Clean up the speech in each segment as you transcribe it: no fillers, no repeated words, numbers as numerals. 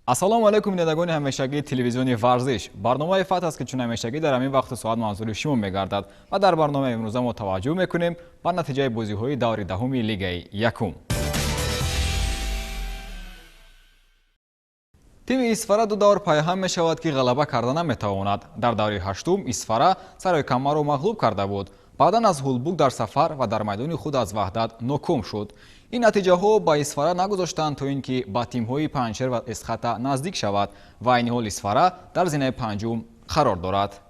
Ассалому алайкум, бинандагони ҳамешагии телевизиони Варзиш. Барномаи Фатҳ аст, ки чун ҳамешагӣ дар ҳамин вақту соат манзури шумо мегардад ва дар барномаи имрӯза мо таваҷҷӯҳ мекунем ба натиҷаи бозиҳои даври даҳуми лигаи якум. Тими Исфара ду давр пайҳам мешавад, ки ғалаба карда наметавонад. Дар даври ҳаштум Исфара Сарои Камарро мағлуб карда буд. Баъдан аз Ҳулбук дар сафар ва дар майдони худ аз Ваҳдат ноком шуд. Ин натиҷаҳо ба Исфара нагузоштанд, то ин ки ба тимҳои Панҷшер ва Эсхата наздик шавад ва айни ҳол Исфара дар зинаи панҷум қарор дорад.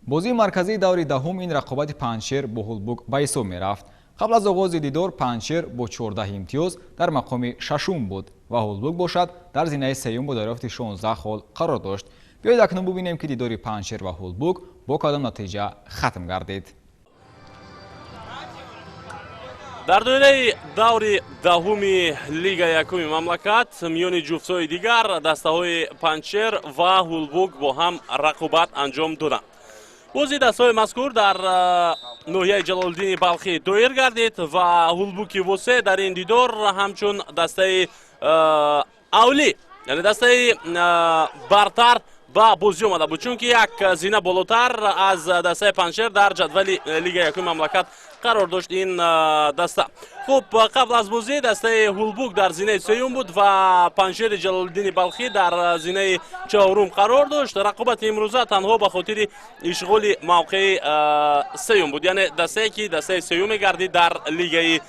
Бозии марказии даври даҳум ин рақобати Панҷшер бо Ҳулбук ба ҳисоб мерафт. Қабл аз оғози дидор Панҷшер бо 14 имтиёз дар мақоми шашум буд ва Ҳулбук бошад дар зинаи сеюм бо дарёфти 16 хол қарор дошт. Биёед акнун бубинем, ки дидори Панҷшер ва Ҳулбук бо кадом натиҷа хатм гардид. Дар доираи даври даҳуми лига якуми мамлакат миёни ҷуфтҳои дигар дастаҳои Панҷшер ва Ҳулбук бо ҳам рақобат анҷом доданд. Бозии дастаҳои мазкур дар ноҳияи Ҷалолиддини Балхӣ доир гардид ва Ҳулбуки Восе дар ин дидор ҳамчун дастаи авлӣ, яъне дастаи бартар ба бозӣ омада буд, чунки як зина болотар аз дастаи Панҷшер дар ҷадвали лига якуми мамлакат қарор дошт ин даста. Хуб, қабл аз бозӣ дастаи Ҳулбук дар зинаи сеюм буд ва Панҷшери Ҷалолиддини Балхӣ дар зинаи чаҳорум қарор дошт. Рақобати имрӯза танҳо ба хотири ишғоли мавқеи сеюм буд, яъне дастае ки дастаи сеюм мегардид дар лигаи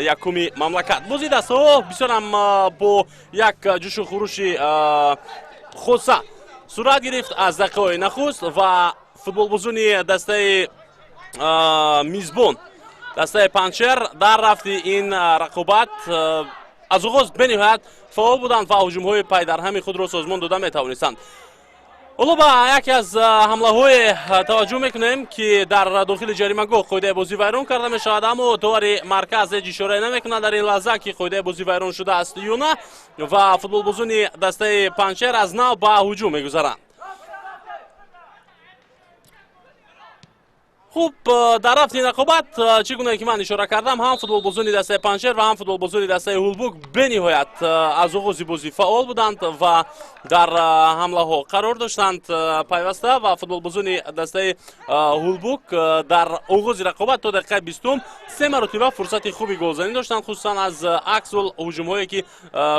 якуми мамлакат. Бозии дастаҳо бисёрам бо як ҷӯшу хурӯши хоса сурат гирифт аз дақиқаҳои нахуст ва футболбозони дастаи мизбон, дастаи Панҷшер, дар рафти ин рақобат аз оғоз бениҳоят фаъол буданд ва ҳуҷумҳои пайдарҳами худро созмон дода метавонистанд. Ҳоло ба яке аз ҳамлаҳое таваҷҷӯҳ мекунем, ки дар дохили ҷаримагоҳ қоидаи бозӣ вайрон карда мешавад, аммо довари марказ ҳеҷ ишорае намекунад дар ин лаҳза, ки қоидаи бозӣ вайрон шудааст ё на, ва футболбозони дастаи Панҷшер аз нав ба ҳуҷум мегузаранд. Хуб, дар рафти ин рақобат, чӣ гуна ки ман ишора кардам, ҳам футболбозони дастаи Панҷшер ва ҳам футболбозони дастаи Ҳулбук бениҳоят аз оғози бозӣ фаъол буданд ва дар ҳамлаҳо қарор доштанд пайваста ва футболбозони дастаи Ҳулбук дар оғози рақобат то дақиқаи бистум се маротиба фурсати хуби голзанӣ доштанд, хусусан аз аксул ҳуҷумҳое ки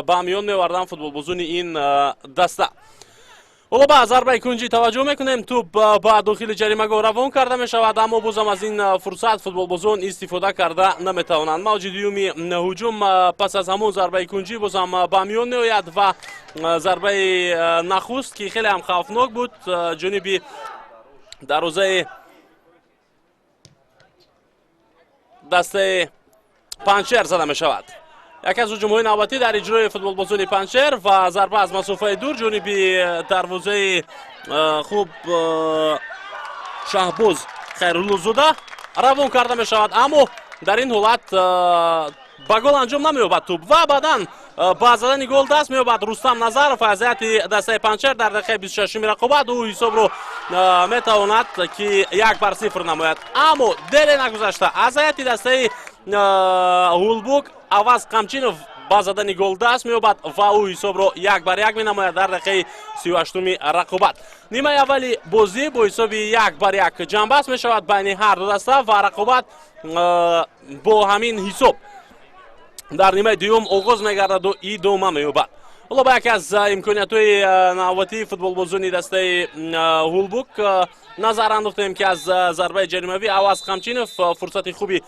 ба миён меоварданд футболбозони ин даста. Ҳоло ба зарбаи кунҷӣ таваҷҷӯҳ мекунем. Тӯб ба дохили ҷаримагоҳ равон карда мешавад, аммо бозам аз ин фурсат футболбозон истифода карда наметавонанд. Мавҷи дуюми ҳуҷум пас аз ҳамон зарбаи кунҷӣ бозам ба миён меояд ва зарбаи нахуст, ки хеле ҳам хавфнок буд, ҷониби дарвозаи дастаи Панҷшер зада мешавад. Яке аз ҳуҷумҳои навбатӣ дар иҷрои футболбозони Панҷшер ва зарба аз масофаи дур ҷониби дарвозаи хуб Шаҳбоз Хайруллозода равон карда мешавад, аммо дар ин ҳолат ба гол анҷом намеёбад тӯб ва баъдан ба задани гол даст меёбад Рустам Назаров аз ҳайати дастаи Панҷшер. Дар дақиқаи 26-уми рақобат ӯ ҳисобро метавонад ки 1-0 намояд, аммо дере нагузашта аз ҳайати дастаи Ҳулбук Аваз Қамчинов ба задани гол даст меёбад ва ӯ ҳисобро 1-1 менамояд дар дақиқаи 38-уми рақобат. Нимаи аввали бозӣ бо ҳисоби 1-1 ҷамъбаст мешавад байни ҳар ду даста ва рақобат бо ҳамин ҳисоб дар нимаи дуюм оғоз мегардаду идома меёбад. Ҳоло ба яке аз имкониятҳои навбатии футболбозони дастаи Ҳулбук назар андохтем, ки аз зарбаи ҷаримавӣ Аваз Қамчинов фурсати хуби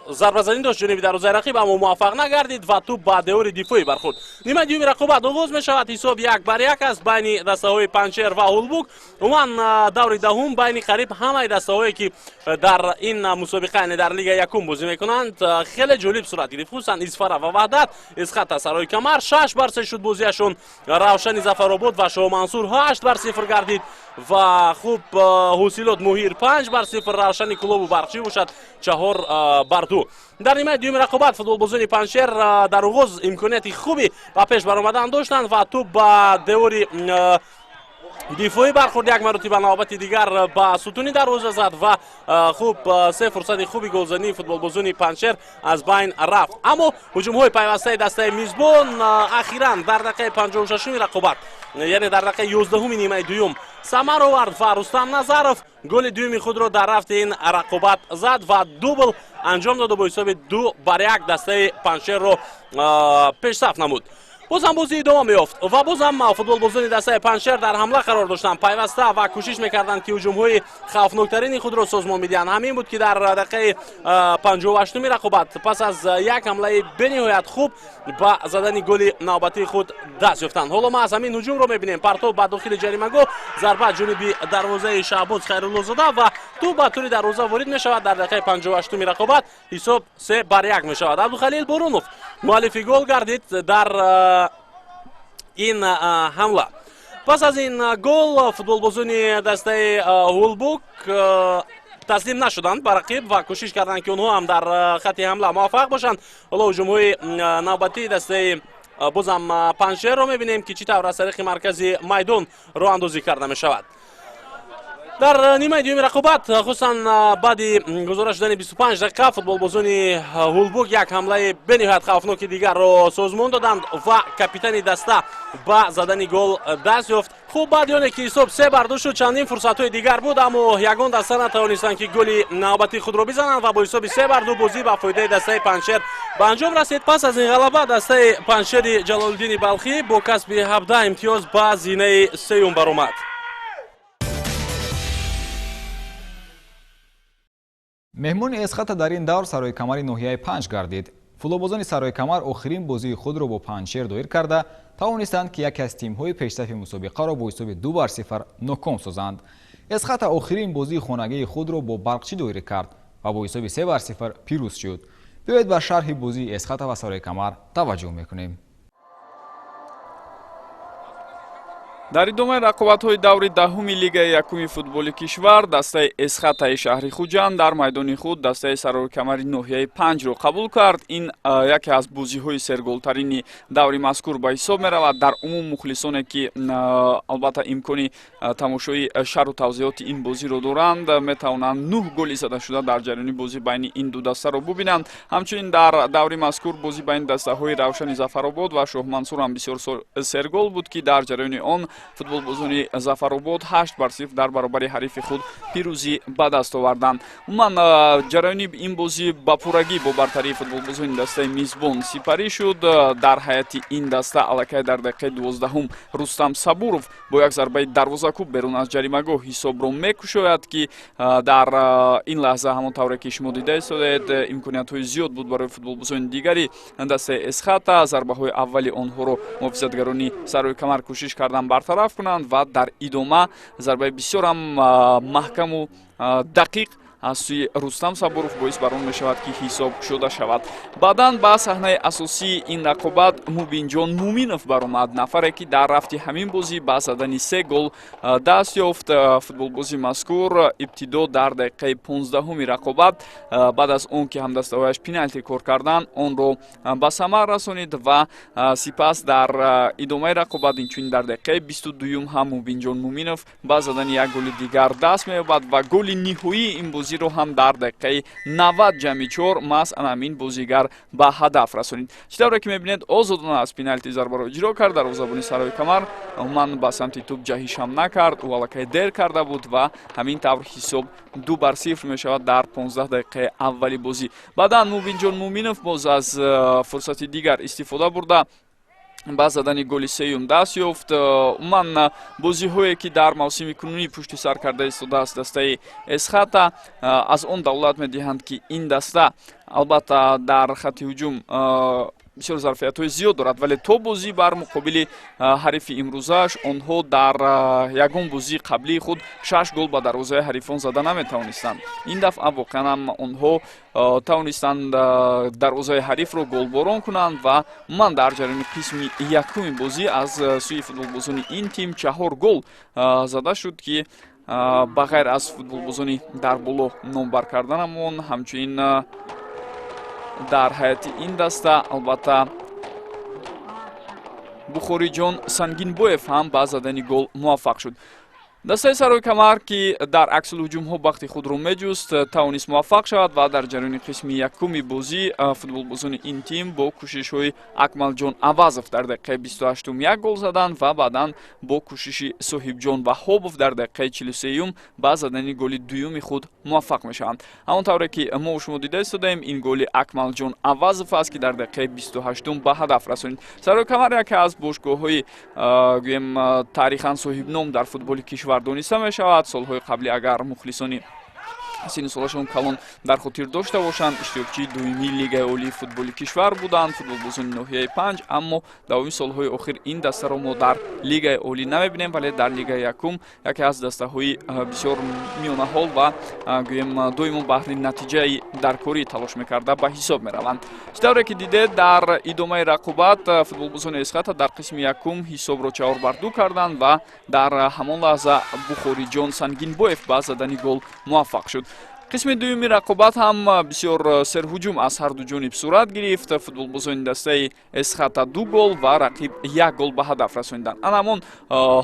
зарбазанӣ дошт ҷониби дарвозаи рақиб, аммо муваффақ нагардид ва тӯб ба девори дифоӣ бархӯрд. Нимаи дуюми рақобат оғоз мешавад. Ҳисоб 1-1 аст байни дастаҳои Панҷшер ва Ҳулбук. Умуман, даври даҳум байни қариб ҳамаи дастаҳое, ки дар ин мусобиқа, яъне дар лигаи якум бозӣ мекунанд, хеле ҷолиб сурат гирифт, хусусан Исфара ва Ваҳдат. Эсхата Сарои Камар 6-3 шуд бозиашон, Равшани Зафаробод ва Шоҳмансур 8-0 гардид ва хуб, Ҳосилот Муҳир 5-0, Равшани Кӯлобу Барқчӣ бошад 4-2. Дар нимаи дуюми рақобат футболбозони Панҷшер дар оғоз имконияти хуби ба пеш баромадан доштанд ва тӯб ба девори Дифоӣ бархӯрд як маротиба навбати дигар ба сутуни дарвоза зад ва хуб се фурсати хуби голзании футболбозони Панҷшер аз байн рафт. Аммо ҳуҷумҳои пайвастаи дастаи мизбон ахиран дар дақиқаи 56-уми рақобат, яъне дар дақиқаи 11-уми нимаи дуюм самар овард ва Рустам Назаров голи дуюми худро дар рафти ин рақобат зад ва дубл анҷом доду бо ҳисоби 2-1 дастаи Панҷшерро пешсаф намуд. Бозам бозӣ идома меёфт ва бозам футболбозони дастаи Панҷшер дар ҳамла қарор доштанд пайваста ва кӯшиш мекарданд, ки ҳуҷумҳои хавфноктарини худро созмон медиҳанд. Ҳамин буд, ки дар дақиқаи 58-уми рақобат пас аз як ҳамлаи бениҳоят хуб ба задани голи навбатии худ даст ёфтанд. Ҳоло ма аз ҳамин ҳуҷумро мебинем. Партов ба дохили ҷаримагоҳ, зарба ҷониби дарвозаи Шаҳбоз Хайруллозода ва тӯб ба тури дарвоза ворид мешавад. Дар дақиқаи 58-уми рақобат ҳисоб 3-1 мешавад. Абдухалил Борунов муаллифи гол гардид дар ин ҳамла. Пас аз ин гол футболбозони дастаи Ҳулбук таслим нашуданд ба рақиб ва кӯшиш карданд, ки онҳо ҳам дар хатти ҳамла муваффақ бошанд. Ҳоло ҳуҷумҳои навбатии дастаи бозам Панҷшерро мебинем, ки чӣ тавр аз тариқи маркази майдон роҳандозӣ карда мешавад. Дар нимаи дуюми рақобат, хусусан баъди гузора шудани 25 дақиқа, футболбозони Ҳулбук як ҳамлаи бениҳоят хавфноки дигарро созмон доданд ва капитани даста ба задани гол даст ёфт. Хуб, баъди оне ки ҳисоб 3-2 шуд, чандин фурсатҳои дигар буд, аммо ягон даста натавонистанд, ки голи навбатии худро бизананд ва бо ҳисоби 3-2 бозӣ ба фоидаи дастаи Панҷшер ба анҷом расид. Пас аз ин ғалаба дастаи Панҷшери Ҷалолиддини Балхӣ бо касби 17 имтиёз ба зинаи сеюм баромад. Меҳмони Эсхата дар ин давр Сарои Камари ноҳияи Панҷ гардид. Футболбозони Сарои Камар охирин бозии худро бо Панҷшер доир карда тавонистанд, ки яке аз тимҳои пешсафи мусобиқаро бо ҳисоби 2-0 ноком созанд. Эсхата охирин бозии хонагии худро бо Барқчӣ доир кард ва бо ҳисоби 3-0 пирӯз шуд. Биёед ба шарҳи бозии Эсхата ва Сарои Камар таваҷҷӯҳ мекунем. Дар идомаи рақобатҳои даври 10-уми лигаи якуми футболи кишвар дастаи Эсхатаи шаҳри Хуҷанд дар майдони худ дастаи Сарои Камари ноҳияи Панҷро қабул кард. Ин яке аз бозиҳои серголтарини даври мазкур ба ҳисоб меравад. Дар умум мухлисоне, ки албатта имкони тамошои шарҳу тавзеҳоти ин бозиро доранд, метавонанд 9 голи задашуда дар ҷараёни бозӣ байни ин ду дастаро бубинанд. Ҳамчунин дар даври мазкур бозӣ байни дастаҳои Равшани Зафаробод ва Шоҳмансур ҳам бисёр сергол буд, ки дар ҷараёни он футболбозони Зафаробод 8-0 дар баробари ҳарифи худ пирӯзӣ ба даст оварданд. Умуман ҷараёни ин бозӣ ба пуррагӣ бо бартарии футболбозони дастаи мизбон сипарӣ шуд. Дар ҳайати ин даста аллакай дар дақиқаи 12-ум Рустам Сабуров бо як зарбаи дарвозакӯб берун аз ҷаримагоҳ ҳисобро мекушояд, ки дар ин лаҳза ҳамон тавре ки шумо дида истодаед, имкониятҳои зиёд буд барои футболбозони дигари дастаи Эсхата. Зарбаҳои аввали онҳоро муҳофизатгарони Сарои Камар кӯшиш карданд бартараф кунанд ва дар идома зарбаи бисёрам маҳкаму дақиқ аз сӯи Рустам Сабуров боис бар он мешавад, ки ҳисоб шуда шавад. Баъдан ба саҳнаи асосии ин рақобат Мубинҷон Муминов баромад, нафаре ки дар рафти ҳамин бозӣ ба задани 3 гол даст ёфт. Футболбози мазкур ибтидо дар дақиқаи 15-уми рақобат баъд аз он ки ҳамдастаҳояш пеналти кор карданд, онро ба самар расонид ва сипас дар идомаи рақобат инчунин дар дақиқаи 22-юм ҳам Мубинҷон Муминов ба задани як голи дигар даст меёбад ва голи ниҳоии ин бозӣ ро ҳам дар дақиқаи 90+4 маҳз ана ҳамин бозигар ба ҳадаф расонид. Чӣ тавре ки мебинед, озодона аз пеналти зарбаро иҷро кард. Дарвозабони Сарои Камар умуман ба самти тӯб ҷаҳиш ҳам накард, ӯ аллакай дер карда буд ва ҳамин тавр ҳисоб 2-0 мешавад дар 15 дақиқаи аввали бозӣ. Баъдан Мубинҷон Муминов боз аз фурсати дигар истифода бурда ба задани голи сеюм даст ёфт. Умуман бозиҳое ки дар мавсими кунунӣ пушти сар карда истодааст дастаи Эсхата, аз он далолат медиҳанд, ки ин даста албатта дар хатти ҳуҷум бисёр зарфиятҳои зиёд дорад, вале то бозӣ бар муқобили ҳарифи имрӯзааш онҳо дар ягон бозии қаблии худ 6 гол ба дарвозаи ҳарифон зада наметавонистанд. Ин дафъа воқеан ҳам онҳо тавонистанд дарвозаи ҳарифро голборон кунанд ва умуман дар ҷараёни қисми якуми бозӣ аз сӯи футболбозони ин тим 4 гол зада шуд, ки ба ғайр аз футболбозони дар боло номбар карданамон, ҳамчунин дар ҳайати ин даста албатта Бухориҷон Сангинбоев ҳам ба задани гол муваффақ шуд. Дастаи Саройкамар, ки дар аксулҳуҷумҳо бахти худро меҷуст, тавонист муваффақ шавад ва дар ҷараёни қисми якуми бозӣ футболбозони ин тим бо кӯшишҳои Акмалҷон Авазов дар дақиқаи 28-ум як гол заданд ва баъдан бо кӯшиши Соҳибҷон Ваҳобов дар дақиқаи 43-юм ба задани голи дуюми худ муваффақ мешаванд. Ҳамон тавре ки мо шумо дида истодаем, ин голи Акмалҷон Авазов аст, ки дар дақиқаи 28-ум ба ҳадаф расонид. Саройкамар яке аз бошгоҳҳои, гӯем, таърихан соҳибном дар футболи кишвар дониста мешавад. Солҳои қаблӣ, агар мухлисони синну солашон калон дар хотир дошта бошанд, иштирокчии дуюмии Лигаи олии футболи кишвар буданд футболбозони ноҳияи Панҷ. Аммо давоми солҳои охир ин дастаро мо дар Лигаи олӣ намебинем, вале дар Лигаи якум яке аз дастаҳои бисёр миёнаҳол ва, гӯем, доимо баҳри натиҷаи даркорӣ талош мекарда ба ҳисоб мераванд. Чӣ тавре ки дидед, дар идомаи рақобат футболбозони Эсхата дар қисми якум ҳисобро 4-2 карданд ва дар ҳамон лаҳза Бухориҷон Сангинбоев ба задани гол муваффақ шуд. Қисми дуюми рақобат ҳам бисёр серҳуҷум аз ҳарду ҷониб сурат гирифт. Футболбозони дастаи Эсхата ду гол ва рақиб як гол ба ҳадаф расониданд. Ана ҳамон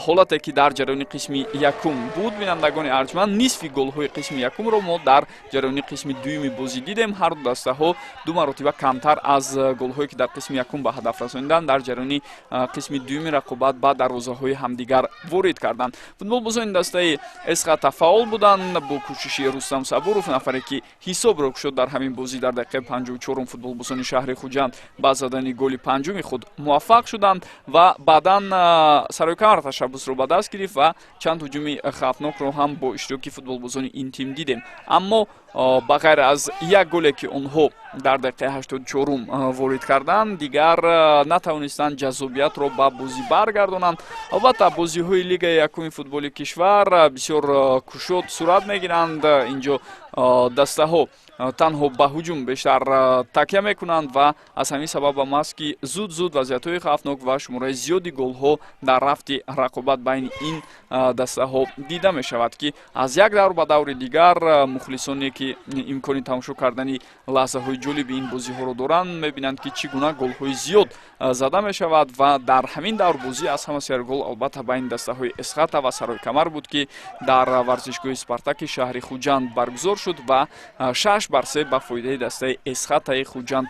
ҳолате, ки дар ҷараёни қисми якум буд, бинандагони арҷманд, нисфи голҳои қисми якумро мо дар ҷараёни қисми дуюми бозӣ дидем. Ҳарду дастаҳо ду маротиба камтар аз голҳое, ки дар қисми якум ба ҳадаф расониданд, дар ҷараёни қисми дуюми рақобат ба дарвозаҳои ҳамдигар ворид карданд. Футболбозони дастаи Эсхата фаъол буданд. Бо кӯшиши Рустам Сабуров, нафаре ки ҳисобро кушод дар ҳамин бозӣ дар дақиқаи 54-ум, футболбозони шаҳри Хуҷанд ба задани голи панҷуми худ муваффақ шуданд ва баъдан Саройкамар ташаббусро ба даст гирифт ва чанд ҳуҷуми хавфнокро ҳам бо иштироки футболбозони ин тим дидем. Аммо ба ғайр аз як голе, ки онҳо дар дақиқаи 84-ум ворид карданд, дигар натавонистанд ҷаззобиятро ба бозӣ баргардонанд. Албатта, бозиҳои Лигаи якуми футболи кишвар бисёр кушод сурат мегиранд. Инҷо дастаҳо танҳо ба ҳуҷум бештар такя мекунанд ва аз ҳамин сабаб ҳам аст, ки зуд зуд вазъиятҳои хавфнок ва шумораи зиёди голҳо дар рафти рақобат байни ин дастаҳо дида мешавад, ки аз як давр ба даври дигар мухлисоне, ки имкони тамошо кардани лаҳзаҳои ҷолиби ин бозиҳоро доранд, мебинанд, ки чӣ гуна голҳои зиёд зада мешавад. Ва дар ҳамин давр бозӣ аз ҳама сергол албатта байни дастаҳои Эсхата ва Саройкамар буд, ки дар варзишгоҳи Спартаки шаҳри Хуҷанд баргузор шуд ва 6-3 ба фоидаи дастаи Эсхатаи Хуҷанд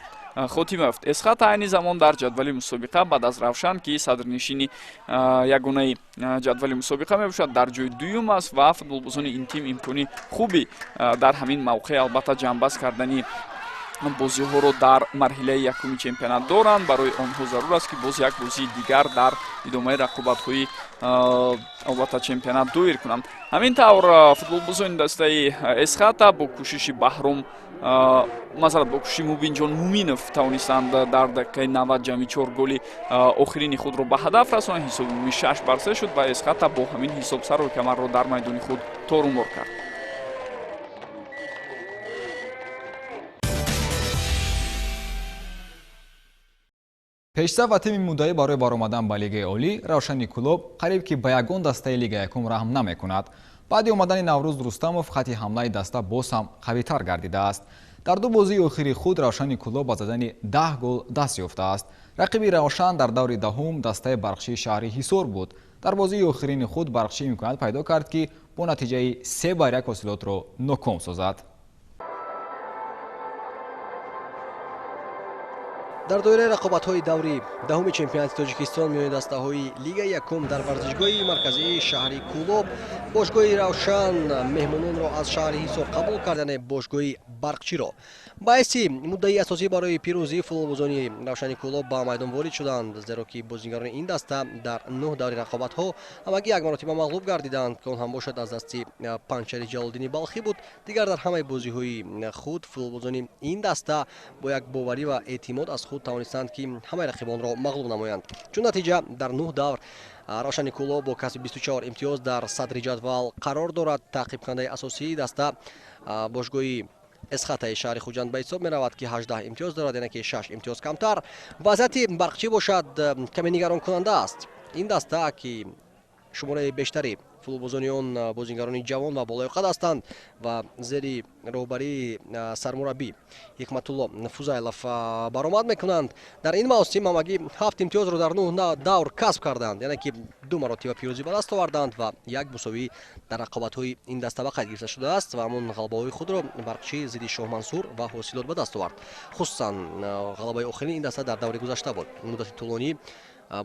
хотима ёфт. Эсхата айни замон дар ҷадвали мусобиқа баъд аз Равшан, ки садрнишини ягонаи ҷадвали мусобиқа мебошад, дар ҷои дуюм аст ва футболбозони ин тим имкони хуби дар ҳамин мавқеъ албатта ҷамъбаст кардани бозиҳоро дар марҳилаи якуми чемпионат доранд. Барои онҳо зарур аст, ки боз як бозии дигар дар идомаи рақобатҳои албатта чемпионат доир кунанд. Ҳамин тавр, футболбозони дастаи Эсхата бо кӯшиши Баҳром, масалан, бо кӯшиши Мубинҷон Муминов тавонистанд дар дақиқаи 90+4 голи охирини худро ба ҳадаф расонанд. Ҳисоби умумӣ 6-3 шуд ва Эсхата бо ҳамин ҳисоб Саройкамарро дар майдони худ торумор кард. Пешсаф ва тими муддаӣ барои баромадан ба Лигаи олӣ, Равшани Кӯлоб қариб ки ба ягон дастаи Лигаи якум раҳм намекунад. Баъди омадани Наврӯз Рустамов хати ҳамлаи даста боз ҳам қавитар гардидааст. Дар ду бозии охири худ Равшани Кӯлоб ба задани 10 гол даст ёфтааст. Рақиби Равшан дар даври даҳум дастаи Барқчии шаҳри Ҳисор буд. Дар бозии охирини худ Барқчӣ имконият пайдо кард, ки бо натиҷаи 3-1 ҳосилотро ноком созад. Дар доираи рақобатҳои даври даҳуми чемпионати Тоҷикистон миёни дастаҳои Лигаи якум дар варзишгоҳи марказии шаҳри Кӯлоб бошгоҳи Равшан меҳмононро аз шаҳри Ҳисор қабул кард, яъне бошгоҳи Барқчиро. Ба ҳайси муддаи асосӣ барои пирӯзии футболбозони Равшани Кӯлоб ба майдон ворид шуданд, зеро ки бозигарони ин даста дар нӯҳ даври рақобатҳо ҳамагӣ як маротиба мағлуб гардиданд, ки он ҳам бошад аз дасти Панҷшари Ҷалолиддини Балхӣ буд. Дигар дар ҳамаи бозиҳои худ футболбозони ин даста бо як боварӣ ва эътимод аз худ тавонистанд, ки ҳамаи рақибонро мағлуб намоянд. Чун натиҷа, дар нӯҳ давр Равшани Кӯлоб бо касби 24 имтиёз дар садри ҷадвал қарор дорад. Таъқибкунандаи асосии даста бошгоҳи Эсхатаи шаҳри Хуҷанд ба ҳисоб меравад, ки 18 имтиёз дорад, яъне ки 6 имтиёз камтар. Вазъияти Барқчӣ бошад каме нигаронкунанда аст. Ин даста, ки шумораи бештари Футболбозони он бозингарони ҷавон ва болаёқат ҳастанд ва зери роҳбарии сармураббӣ Ҳикматулло Фузайлов баромад мекунанд. Дар ин мавсим ҳамагӣ 7 имтиёзро дар 9 давр касб карданд, яъне ки 2 маротиба пирӯзӣ ба даст оварданд ва як мусовӣ дар рақобатҳои ин даста ба қайд гирифта шудааст ва ҳамон ғалабаҳои худро Барқчӣ зидди Шоҳмансур ва Ҳосилот ба даст овард. Хусусан ғалабаи охирини ин даста дар даври гузашта буд. Муддати тӯлонӣ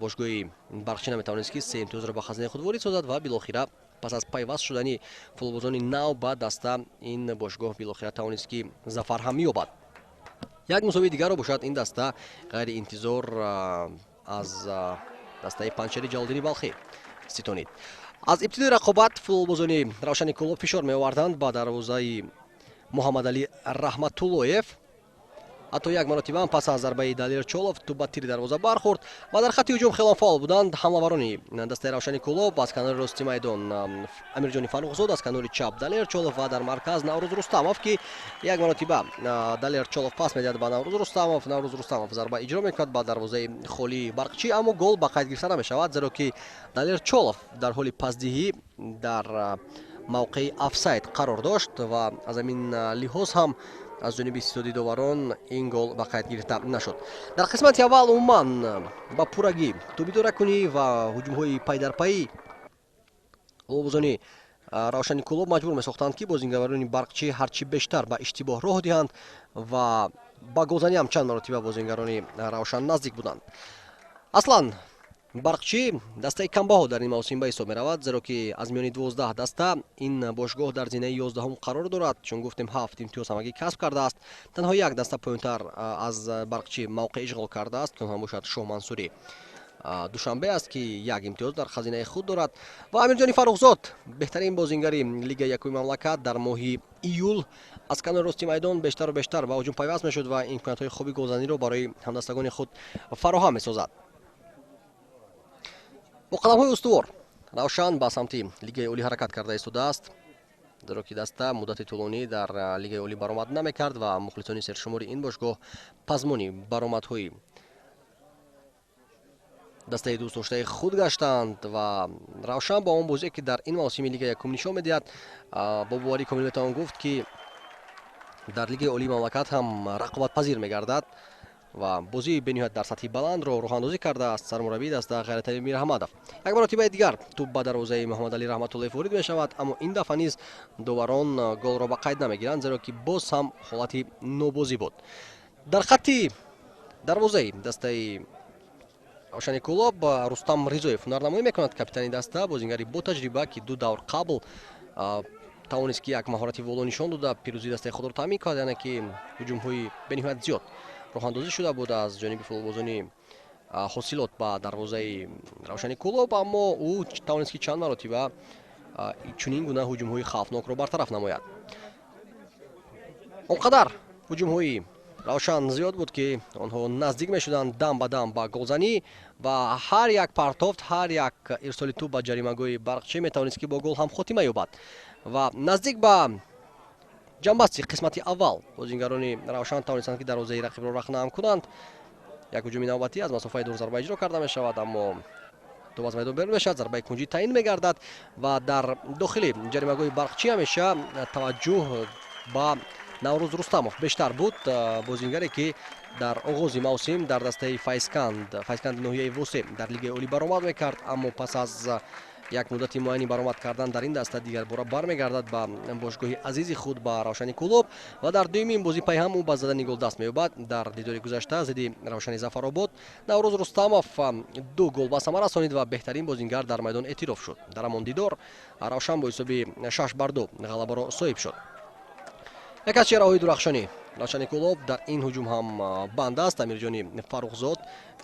бошгоҳи Барқчӣ наметавонист, ки 3 имтиёзро ба хазинаи худ ворид созад ва билохира пас аз пайваст шудани футболбозони нав ба даста ин бошгоҳ билохира тавонист, ки зафар ҳам ёбад. Як мусовии дигарро бошад ин даста ғайриинтизор аз дастаи Панҷшери Ҷалолиддини Балхӣ ситонид. Аз ибтидои рақобат футболбозони Равшани Кӯлоб фишор меоварданд ба дарвозаи Муҳаммадалӣ Раҳматуллоев. Ҳатто як маротиба ҳам пас аз зарбаи Далер Чолов тӯб ба тири дарвоза бархӯрд ва дар хатти ҳуҷум хелон фаъол буданд ҳамлаварони дастаи Равшани Кӯлоб. Аз канори рости майдон Амирҷони Фаррухзод, аз канори чап Далер Чолов ва дар марказ Наврӯз Рустамов, ки як маротиба Далер Чолов пас медиҳад ба Наврӯз Рустамов. Наврӯз Рустамов зарба иҷро мекунад ба дарвозаи холии Барқчӣ, аммо гол ба қайд гирифта намешавад, зеро ки Далер Чолов дар ҳоли пасдиҳӣ дар мавқеи офсайд қарор дошт ва аз ҳамин лиҳоз ҳам аз ҷониби истисноди доварон ин гол ба қайд гирифта нашуд. Дар қисмати аввал умуман ба пуррагӣ тӯбидоракунӣ ва ҳуҷумҳои пайдарпайӣ футболбозони Равшани Кӯлоб маҷбур месохтанд, ки бозингарони Барқчӣ ҳарчи бештар ба иштибоҳ роҳ диҳанд ва ба голзанӣ ҳам чанд маротиба бозингарони Равшан наздик буданд. Аслан Барқчӣ дастаи камбаҳо дар ин мавсим ба ҳисоб меравад, зеро ки аз миёни 12 даста ин бошгоҳ дар зинаи 11-ум қарор дорад. Чун гуфтем, 7 имтиёз ҳамагӣ касб кардааст. Танҳо як даста поёнтар аз Барқчӣ мавқеъ ишғол кардааст, он ҳам бошад Шоҳмансури Душанбе аст, ки як имтиёз дар хазинаи худ дорад. Ва Амирҷони Фаррухзод, беҳтарин бозингари Лигаи якуми мамлакат, дар моҳи июл аз канори рости майдон бештару бештар ба ҳуҷум пайваст мешуд ва имкониятҳои хуби голзаниро барои ҳамдастагони худ фароҳам месозад. Бо қадамҳои устувор Равшан ба самти Лигаи олӣ ҳаракат карда истодааст, зеро ки даста муддати тӯлонӣ дар Лигаи олӣ баромад намекард ва мухлисони сершумори ин бошгоҳ пазмони баромадҳои дастаи дӯстдоштаи худ гаштанд. Ва Равшан бо он бозие, ки дар ин мавсими Лигаи якум нишон медиҳад, бо боварии комил метавон гуфт, ки дар Лигаи олии мамлакат ҳам рақобатпазир мегардад ва бозии бениҳоят дар сатҳи баландро роҳандозӣ кардааст сармураббии даста Ғайратали Мираҳмадов. Як маротибаи дигар тӯб ба дарвозаи Муҳаммадалӣ Раҳматуллоев ворид мешавад, аммо ин дафъа низ доварон голро ба қайд намегиранд, зеро ки боз ҳам ҳолати нобозӣ буд. Дар хатти дарвозаи дастаи Равшани Кӯлоб Рустам Ризоев ҳунарнамоӣ мекунад. Капитани даста, бозингари ботаҷриба, ки 2 давр қабл тавонист, ки як маҳорати воло нишон дода, пирӯзии дастаи худро таъмин кунад, яъне ки ҳуҷумҳои бениҳоят зиёд роҳандозӣ шуда буд аз ҷониби футболбозони Ҳосилот ба дарвозаи Равшани Кӯлоб, аммо ӯ тавонист, ки чанд маротиба чунин гуна ҳуҷумҳои хавфнокро бартараф намояд. Он қадар ҳуҷумҳои Равшан зиёд буд, ки онҳо наздик мешуданд дам ба дам ба голзанӣ ва ҳар як партофт, ҳар як ирсоли тӯб ба ҷаримагоҳи Барқчӣ метавонист, ки бо гол ҳам хотима ёбад. Ва наздик ба ҷамбасти қисмати аввал бозингарони Равшан тавонистанд, ки дарвозаи рақибро рахнаам кунанд. Як ҳуҷуми навбатӣ аз масофаи дур зарба иҷро карда мешавад, аммо тӯб аз майдон берун мешавад, зарбаи кунҷӣ таъин мегардад ва дар дохили ҷаримагоҳи Барқчӣ ҳамеша таваҷҷӯҳ ба Наврӯз Рустамов бештар буд, бозингаре, ки дар оғози мавсим дар дастаи Файзканди ноҳияи Восе дар Лигаи олӣ баромад мекард, аммо пас аз як муддати муайяни баромад кардан дар ин даста дигарбора бармегардад ба бошгоҳи азизи худ, ба Равшани Кӯлоб, ва дар дуюмин бозӣ пайҳам ӯ ба задани гол даст меёбад. Дар дидори гузашта зидди Равшани Зафаробод Наврӯз Рустамов 2 гол ба самар расонид ва беҳтарин бозингар дар майдон эътироф шуд. Дар ҳамон дидор Равшан бо ҳисоби 6-2 ғалабаро соҳиб шуд. Яке аз чеҳраҳои дурахшонӣ Равшани Кӯлоб дар ин ҳуҷум ҳам банд аст Амирҷони Фаррухзод,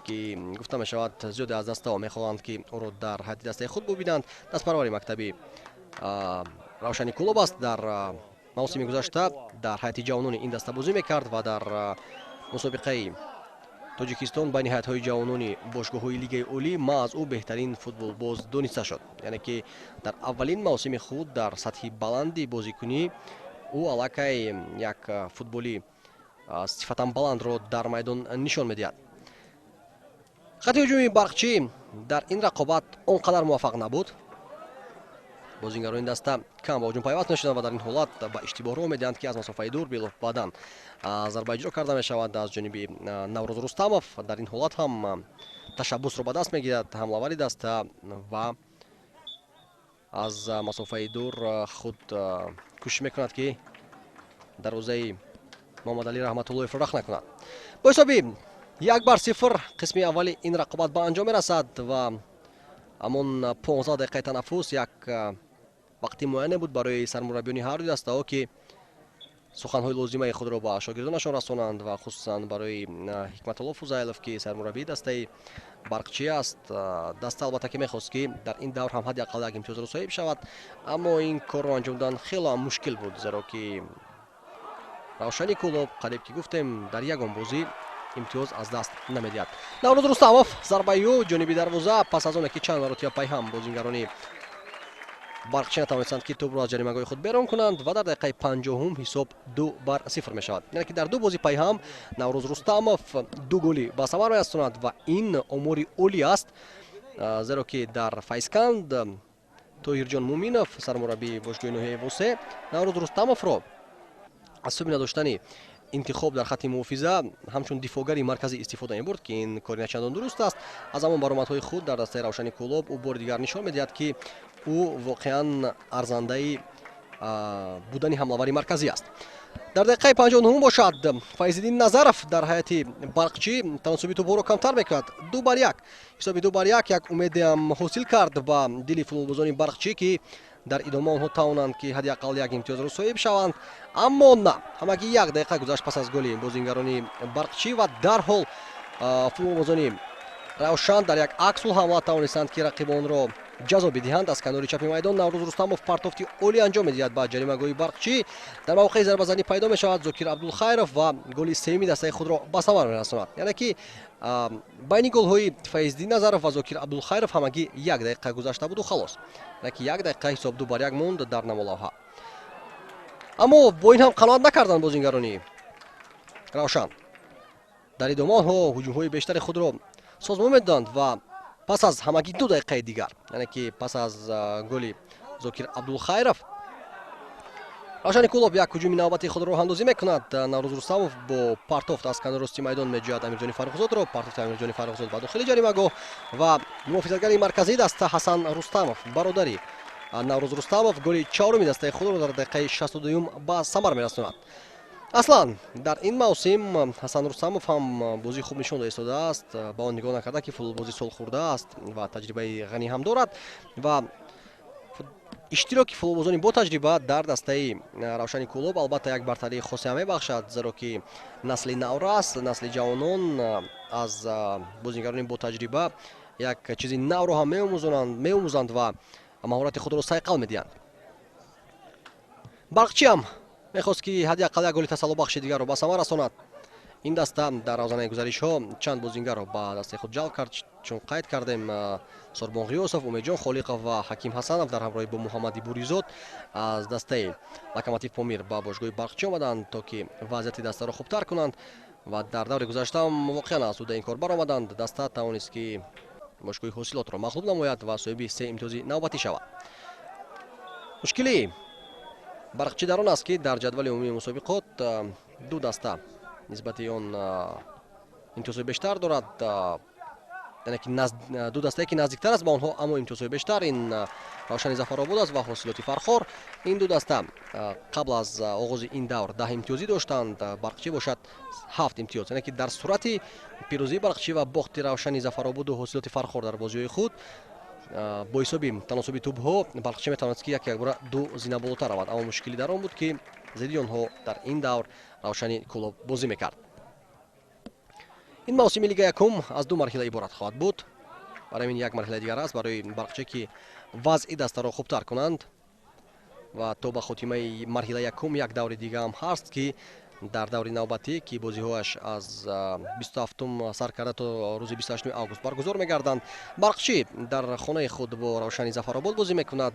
ки гуфта мешавад, зиёде аз дастаҳо мехоҳанд, ки ӯро дар ҳайати дастаи худ бубинанд. Дастпарвари мактаби Равшани Кӯлоб аст. Дар мавсими гузашта дар ҳайати ҷавонони ин даста бозӣ мекард ва дар мусобиқаи Тоҷикистон байни ҳайатҳои ҷавонони бошгоҳҳои Лигаи олӣ маҳз ӯ беҳтарин футболбоз дониста шуд, яъне ки дар аввалин мавсими худ дар сатҳи баланди бозикунӣ ӯ аллакай як футболи сифатан баландро дар майдон нишон медиҳад. Хати ҳуҷуми Барқчӣ дар ин рақобат он қадар муваффақ набуд. Бозингарони даста кам ба ҳуҷум пайваст мешуданд ва дар ин ҳолат ба иштибоҳ роҳ медиҳанд, ки аз масофаи дур Белов баъдан зарба иҷро карда мешавад аз ҷониби Наврӯз Рустамов. Дар ин ҳолат ҳам ташаббусро ба даст мегирад ҳамлавари даста ва аз масофаи дур худ кӯшиш мекунад, ки дарвозаи Муҳаммадалӣ Раҳматуллоевро рахт накунад. Бо ҳисоби 1-0 қисми аввали ин рақобат ба анҷом мерасад ва ҳамон 15 дақиқаи танаффус як вақти муайяне буд барои сармураббиёни ҳар дуи дастаҳо, ки суханҳои лозимаи худро ба шогирдонашон расонанд ва хусусан барои Ҳикматулло Фузайлов, ки сармураббии дастаи Барқчӣ аст. Даста албатта ки мехост, ки дар ин давр ҳам ҳадди ақал як имтиёзро соҳиб шавад, аммо ин корро анҷом додан хело ҳам мушкил буд, зеро ки Равшани Кӯлоб, қариб ки гуфтем, дар ягон бозӣ имтиёз аз даст намедиҳад. Наврӯз Рустамов, зарбаи ӯ ҷониби дарвоза пас аз оне ки чанд маротиба пайҳам бозингарони Барқчӣ натавонистанд, ки тӯбро аз ҷаримагоҳи худ берун кунанд ва дар дақиқаи 50-ум ҳисоб 2-0 мешавад. Яъне ки дар ду бозӣ пайҳам Наврӯз Рустамов ду голӣ ба самар мерасонад ва ин омори олӣ аст, зеро ки дар Файзканд Тоҳирҷон Муминов, сармураббии бошгоҳи ноҳияи Восе, Наврӯз Рустамовро аз суби надоштани интихоб дар хатти муҳофиза ҳамчун дифоъгари марказӣ истифода мебурд, ки ин кори начандон дуруст аст. Аз ҳамон баромадҳои худ дар дастаи Равшани Кӯлоб ӯ бори дигар нишон медиҳад, ки ӯ воқеан арзандаи будани ҳамлавари марказӣ аст. Дар дақиқаи 59-ум бошад, Файзиддин Назаров дар ҳайати Барқчӣ таносуби тӯбҳоро камтар мекунад, 2-1. Ҳисоби 2-1 як умедеам ҳосил кард ба дили футболбозони Барқчӣ, ки дар идома онҳо тавонанд, ки ҳадди ақал як имтиёзро соҳиб шаванд, аммо на. Ҳамагӣ як дақиқа гузашт пас аз голи бозингарони Барқчӣ ва дарҳол футболбозони Равшан дар як аксул ҳамла тавонистанд, ки рақибонро ҷазо бидиҳанд. Аз канори чапи майдон Наврӯз Рустамов партофти олӣ анҷом медиҳад ба ҷаримагоҳи Барқчӣ. Дар мавқеи зарбазанӣ пайдо мешавад Зокир Абдулхайров ва голи сеюми дастаи худро ба самар мерасонад. Яъне ки байни голҳои Файздин Назаров ва Зокир Абдулхайров ҳамагӣ як дақиқа гузашта буду халос. Яъне ки як дақиқа ҳисоб 2-1 монд дар намолавҳа. Аммо бо ин ҳам қаноат накарданд бозингарони Равшан. Дар идома онҳо ҳуҷумҳои бештари худро созмон медоданд ва пас аз ҳамагӣ 2 дақиқаи дигар, яъне ки пас аз голи Зокир Абдулхайров, Равшани Кӯлоб як ҳуҷуми навбати худро роҳандозӣ мекунад. Наврӯз Рустамов бо партофт аз канори рости майдон меҷӯяд Амирҷони Фаррухзодро. Партофти Амирҷони Фаррухзод ба дохили ҷаримагоҳ ва муҳофизатгари марказии даста Ҳасан Рустамов, бародари Наврӯз Рустамов, голи чаҳоруми дастаи худро дар дақиқаи 62-юм ба самар мерасонад. Аслан дар ин мавсим Ҳасан Рустамов ҳам бозии хуб нишон дода истодааст, ба он нигоҳ накарда, ки футболбози солхӯрда аст ва таҷрибаи ғанӣ ҳам дорад ва иштироки футболбозони бо таҷриба дар дастаи Равшани Кӯлоб албатта як бартарии хосе ҳам мебахшад, зеро ки насли наврас, насли ҷавонон аз бозигарони бо таҷриба як чизи навро ҳам меомӯзанд ва маҳорати худро сайқал медиҳанд. Барқчӣ ҳам мехост, ки ҳадди ақал як голи тасаллобахши дигарро ба самар расонад. Ин даста дар равзанаи гузаришҳо чанд бозингарро ба дастаи худ ҷалб кард, чун қайд кардем, Сорбон Ғиёсов, Умедҷон Холиқов ва Ҳаким Ҳасанов дар ҳамроҳӣ бо Муҳаммади Буризод аз дастаи Локомотив Помир ба бошгоҳи Барқчӣ омаданд, то ки вазъияти дастаро хубтар кунанд ва дар даври гузашта воқеан аз ӯҳдаи ин кор баромаданд. Даста тавонист, ки бошгоҳи Ҳосилотро мағлуб намояд ва соҳиби се имтиёзи навбатӣ шавад. Мушкили Барқчӣ дар он аст, ки дар ҷадвали умумии мусобиқот ду даста нисбати он имтиёзҳои бештар дорад, яъне ки ду дастае, ки наздиктар аст ба онҳо, аммо имтиёзҳои бештар, ин Равшани Зафаробод аст ва Ҳосилоти Фархор. Ин ду даста қабл аз оғози ин давр 10 имтиёзӣ доштанд, Барқчӣ бошад 7 имтиёз. Яъне ки дар сурати пирӯзии Барқчӣ ва бохти Равшани Зафарободу Ҳосилоти Фархор дар бозиҳои худ бо ҳисоби таносуби тӯбҳо Барқчӣ метавонад, ки як якбора ду зина болотар равад. Аммо мушкилӣ дар он буд, ки зидди онҳо дар ин давр Равшани Кӯлоб бозӣ мекард. Ин мавсими Лига якум аз ду марҳила иборат хоҳад буд. Барои ин як марҳилаи дигар аст барои Барқчӣ, ки вазъи дастаро хубтар кунанд ва то ба хотимаи марҳила якум як даври дига ҳам ҳаст, ки дар даври навбатӣ, ки бозиҳояш аз 27-ум сар карда то рӯзи 28 август баргузор мегарданд, Барқчӣ дар хонаи худ бо Равшани Зафаробод бозӣ мекунад,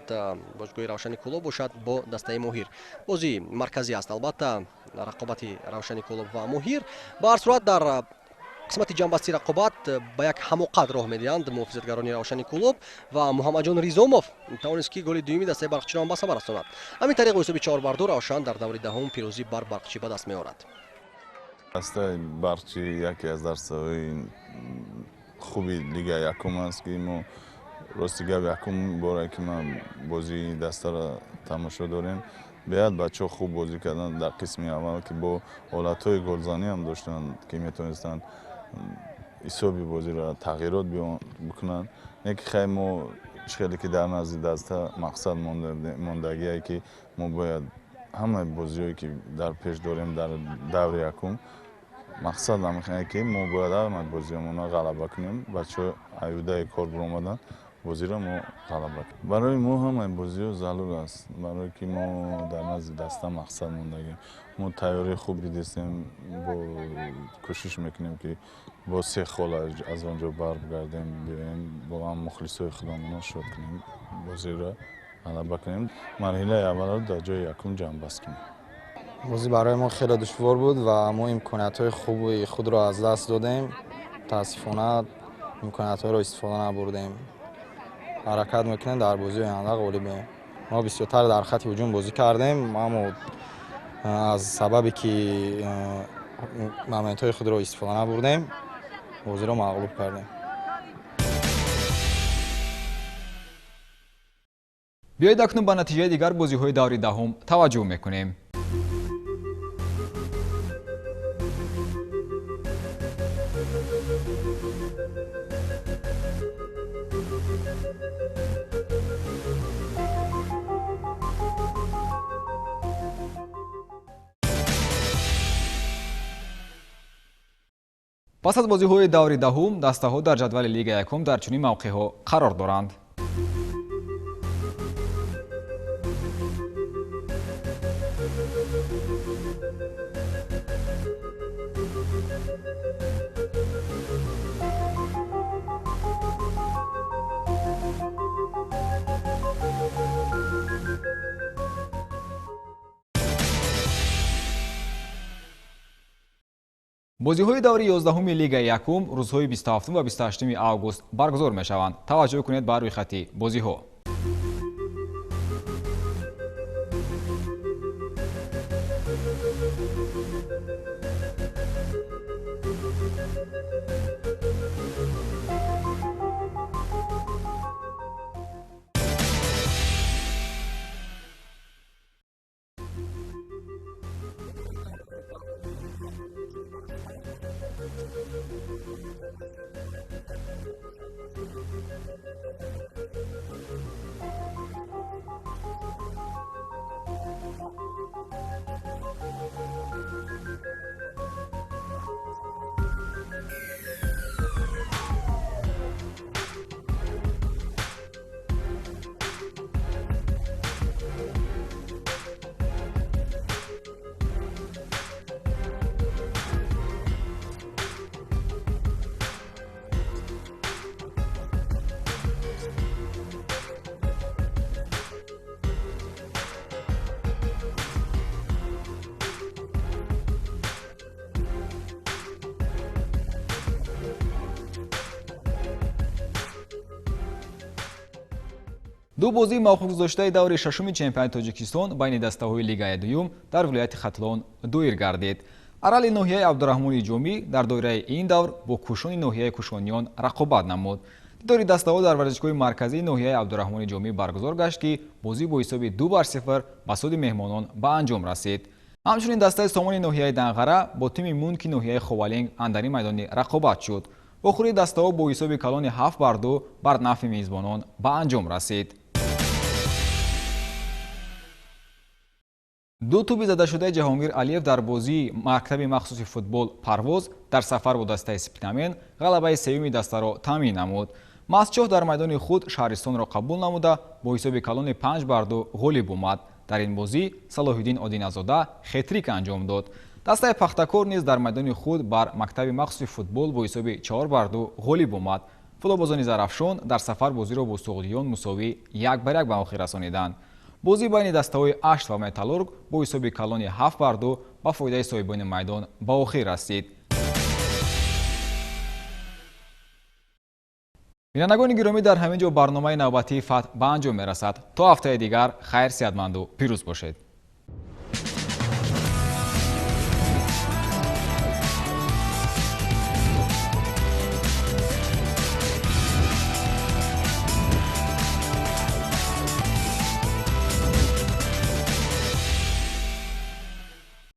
бошгоҳи Равшани Кӯлоб бошад бо дастаи Моҳир. Бозии марказӣ аст албатта рақобати Равшани Кӯлоб ва Моҳир. Ба ҳар сурат, дар Қисмати ҷамъбасти рақобат ба як ҳамоқат роҳ медиҳанд муҳофизатгарони Равшани Кӯлоб ва Муҳаммадҷон Ризомов тавонист, ки голи дуюми дастаи барқчиро ҳам ба самар расонад. Ҳамин тариқ бо ҳисоби 4-2 Равшан дар даври даҳум пирӯзӣ бар Барқчӣ ба даст меорад. Дастаи Барқчӣ яке аз дастаҳои хуби лигаи якум аст, ки мо рости гап якум боре, ки ман бозии дастаро тамошо дорем. Беҳад бачаҳо хуб бозӣ карданд дар қисми аввал, ки бо ҳолатҳои голзанӣ ҳам доштанд, ки метавонистанд ҳисоби бозиро тағйирот бикунанд. Не ки хай мо чӣ хеле ки дар назди даста мақсад мондагие, ки мо бояд ҳамаи бозиҳое, ки дар пеш дорем дар даври якум, мақсад ҳамин, ки мо бояд ҳамаи бозиҳомонро ғалаба кунем. Бачаҳо аюдаи кор биромаданд, бозиро мо ғалаба кунем. Барои мо ҳамаи бозиҳо зарур аст, барое ки мо дар назди даста мақсад мондагем. Мо тайёрии хуб дидистем, бо кӯшиш мекунем, ки бо се хол аз он ҷо баргардем, биёем, бо ҳам мухлисои худамонро шод кунем, бозиро ғалаба кунем, марҳилаи аввалро дар ҷои якум ҷамъбаст кунем. Бозӣ барои мо хеле душвор буд ва мо имкониятҳои хуби худро аз даст додем. Мутаассифона, имкониятҳоро истифода набурдем. Ҳаракат мекунем, дар бозии оянда ғолиб бием. Мо бисёртар дар хатти ҳуҷум бозӣ кардем, аммо аз сабабе ки моментҳои худро истифода набурдем, бозиро мағлуб кардем. Биёед акнун ба натиҷаи дигар бозиҳои даври даҳум таваҷҷӯҳ мекунем. Пас аз бозиҳои даври даҳум дастаҳо дар ҷадвали лигаи якум дар чунин мавқеъҳо қарор доранд. Бозиҳои даври 11-уми лигаи якум рӯзҳои 27 ва 28 август баргузор мешаванд. Таваҷҷӯҳ кунед ба рӯйхати бозиҳо. Ду бозии мавқуфгузоштаи даври шашуми чемпионати Тоҷикистон байни дастаҳои лигаи дуюм дар вилояти Хатлон доир гардид. Арали ноҳияи Абдураҳмони Ҷомӣ дар доираи ин давр бо Кӯшони ноҳияи Кӯшониён рақобат намуд. Дидори дастаҳо дар варзишгоҳи марказии ноҳияи Абдураҳмони Ҷомӣ баргузор гашт, ки бозӣ бо ҳисоби 2-0 ба суди меҳмонон ба анҷом расид. Ҳамчунин дастаи Сомони ноҳияи Данғара бо тими Мунки ноҳияи Ховалинг андари майдони рақобат шуд. Охири дастаҳо бо ҳисоби калони 7-2 бар нафъи мизбонон ба анҷом расид. Ду тӯби задашудаи Ҷаҳонгир Алиев дар бозии мактаби махсуси футбол Парвоз дар сафар бо дастаи Спитамен ғалабаи сеюми дастаро таъмин намуд. Мастчоҳ дар майдони худ Шаҳристонро қабул намуда бо ҳисоби калони 5-2 ғолиб омад. Дар ин бозӣ Салоҳиддин Одиназода хетрик анҷом дод. Дастаи Пахтакор низ дар майдони худ бар мактаби махсуси футбол бо ҳисоби 4-2 ғолиб омад. Футболбозони Зарафшон дар сафар бозиро бо суғдиён мусовӣ 1-1 ба охир расониданд. Бозӣ байни дастаҳои Ашт ва Металлург бо ҳисоби калони 7-2 ба фоидаи соҳибони майдон ба охир расид. Бинандагони гиромӣ, дар ҳамин ҷо барномаи навбатии «Фатҳ» ба анҷом мерасад. То ҳафтаи дигар хайр, сиҳатманду пирӯз бошед.